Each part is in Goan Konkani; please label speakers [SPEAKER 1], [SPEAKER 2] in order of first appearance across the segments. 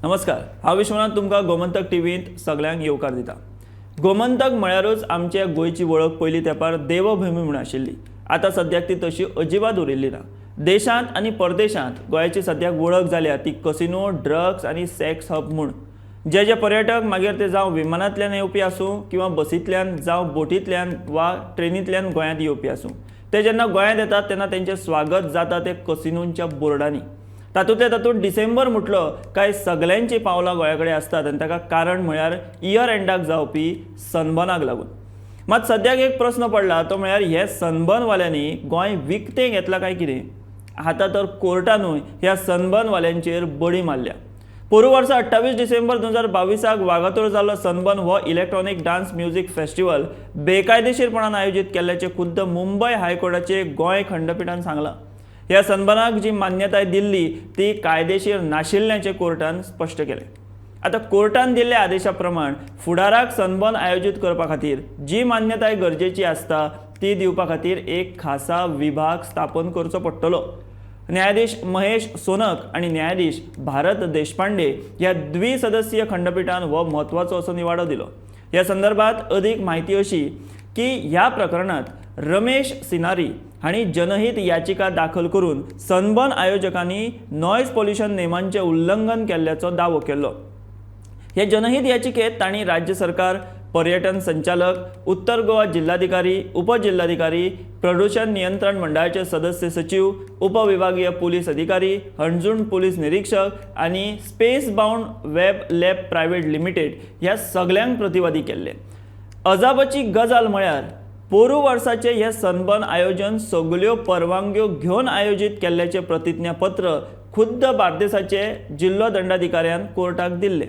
[SPEAKER 1] नमस्कार, हांव विश्वनाथ तुमकां गोमंतक टीव्हींत सगल्यांक येवकार दिता. गोमंतक म्हळ्यारूच आमच्या गोंयची वळख पयलीं तेंपार देवभूमी म्हूण आशिल्ली. आतां सद्याक ती तशी अजिबात उरिल्ली ना. देशांत आनी परदेशांत गोंयाची सद्याक वळख जाल्या ती कसिनो, ड्रग्स आनी सॅक्स हब म्हूण. जे जे पर्यटक, मागीर ते जावं विमानांतल्यान येवपी आसूं किंवा बसींतल्यान, जावं बोटींतल्यान वा ट्रेनींतल्यान गोंयांत येवपी आसूं, ते जेन्ना गोंयांत येतात तेन्ना तेंचें स्वागत जाता ते कसिनोंच्या बोर्डांनी. तातूंतले तातूंत डिसेंबर म्हटलो काय सगल्यांचीं पावलां गोंया कडेन आसतात आनी ताका कारण म्हळ्यार इयर एंडाक जावपी सनबर्नाक लागून. मात सद्याक एक प्रस्न पडला तो म्हळ्यार हे सनबर्नवाल्यांनी गोंय विकतें घेतलां काय कितें? आतां तर कोर्टानूय ह्या सनबर्नवाल्यांचेर बडी मारल्या. पोरूं वर्सा 28 डिसेंबर 2022 वागातोर जाल्लो सनबर्न हो इलेक्ट्रॉनीक डान्स म्युझीक फेस्टिवल बेकायदेशीरपणान आयोजीत केल्ल्याचें खुद्द मुंबय हायकोर्टाचे गोंय खंडपिठान सांगलां. ह्या सनबर्नाक जी मान्यताय दिल्ली ती कायदेशीर नाशिल्ल्याचें कोर्टान स्पश्ट केलें. आतां कोर्टान दिल्ल्या आदेशा प्रमाण फुडाराक सनबर्न आयोजीत करपा खातीर जी मान्यताय गरजेची आसता ती दिवपा खातीर एक खासा विभाग स्थापन करचो पडटलो. न्यायाधीश महेश सोनक आनी न्यायाधीश भारत देशपांडे ह्या द्विसदस्यीय खंडपिठान हो म्हत्वाचो असो निवाडो दिलो. ह्या संदर्भात अदीक म्हायती अशी की ह्या प्रकरणांत रमेश सिनारी हांणी जनहीत याचिका दाखल करून सनबर्न आयोजकांनी नॉयज पोल्युशन नेमांचें उल्लंघन केल्ल्याचो दावो केल्लो. हे जनहीत याचिकेत तांणी राज्य सरकार, पर्यटन संचालक, उत्तर गोवा जिल्हाधिकारी, उपजिल्हाधिकारी, प्रदूषण नियंत्रण मंडळाचे सदस्य सचीव, उपविभागीय पुलीस अधिकारी, हणजूण पुलीस निरीक्षक आनी space bound web lab private limited ह्या सगल्यांक प्रतिवादी केल्ले. अजापाची गजाल म्हळ्यार पोरूं वर्साचें हें सनबर्न आयोजन सगल्यो परवानग्यो घेवन आयोजीत केल्ल्याचें प्रतिज्ञापत्र खुद्द बार्देसाचे जिल्लो दंडाधिकाऱ्यान कोर्टाक दिल्लें.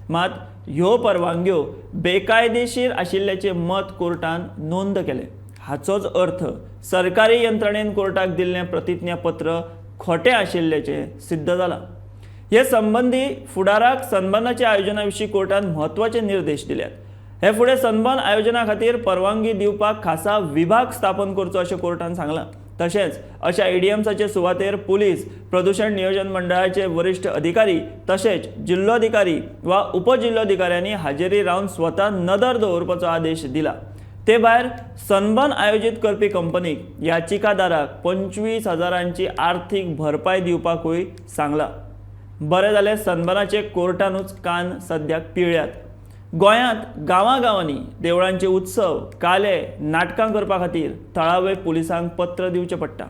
[SPEAKER 1] मात ह्यो परवानग्यो बेकायदेशीर आशिल्ल्याचें मत कोर्टान नोंद केलें. हाचोच अर्थ सरकारी यंत्रणेन कोर्टाक दिल्लें प्रतिज्ञापत्र खोटें आशिल्ल्याचें सिद्ध जालां. हे संबंदी फुडाराक सनबर्नाच्या आयोजना विशीं कोर्टान म्हत्वाचे निर्देश दिल्यात. हे फुडें सनबर्न आयोजना खातीर परवानगी दिवपाक खासा विभाग स्थापन करचो अशें कोर्टान सांगलां. तशेंच अशा ईडीएम्साचे सुवातेर पुलीस, प्रदूषण नियोजन मंडळाचे वरिश्ठ अधिकारी तशेंच जिल्लोधिकारी वा उपजिल्लोधिकाऱ्यांनी हाजेरी रावन स्वता नदर दवरपाचो आदेश दिला. ते भायर सनबर्न आयोजीत करपी कंपनीक याचिकादाराक 25,000ची आर्थीक भरपाय दिवपाकूय सांगलां. बरें जालें, सनबर्नाचे कोर्टानूच कान सद्याक पिळ्ळ्यात. गोंयांत गांवागांवांनी देवळांचे उत्सव, काले, नाटकां करपा खातीर थळावे पुलिसांक पत्र दिवचें पडटा.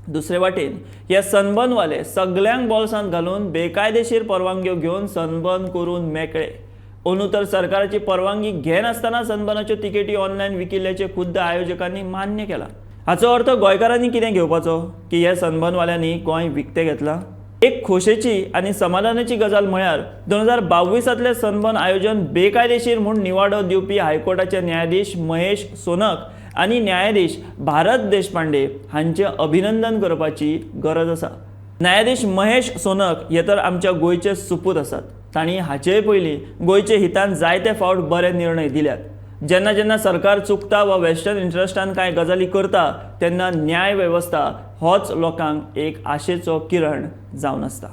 [SPEAKER 1] दुसरे वाटेन हे सनबर्नवाले सगल्यांक बोल्सांत घालून बेकायदेशीर परवानग्यो घेवन सनबर्न करून मेकळे. अंदू तर सरकाराची परवानगी घेनासतना सनबर्नाच्यो तिकेटी ऑनलायन विकिल्ल्याचें खुद्द आयोजकांनी मान्य केलां. हाचो अर्थ गोंयकारांनी कितें घेवपाचो की हे सनबर्नवाल्यांनी गोंय विकतें घेतलां? एक खोशेची आनी समाधानाची गजाल म्हळ्यार 2022 सनबर्न आयोजन बेकायदेशीर म्हूण निवाडो दिवपी हायकोर्टाचे न्यायाधीश महेश सोनक आनी न्यायाधीश भारत देशपांडे हांचें अभिनंदन करपाची गरज आसा. न्यायाधीश महेश सोनक हे तर आमच्या गोंयचे सुपूत आसात. तांणी हाचेय पयलीं गोंयचे हितान जायते फावट बरे निर्णय दिल्यात. जेन्ना जेन्ना सरकार चुकता वा वेस्टर्न इंट्रस्टान कांय गजाली करता तेन्ना न्याय वेवस्था होच लोकांक एक आशेचो किरण जावन आसता.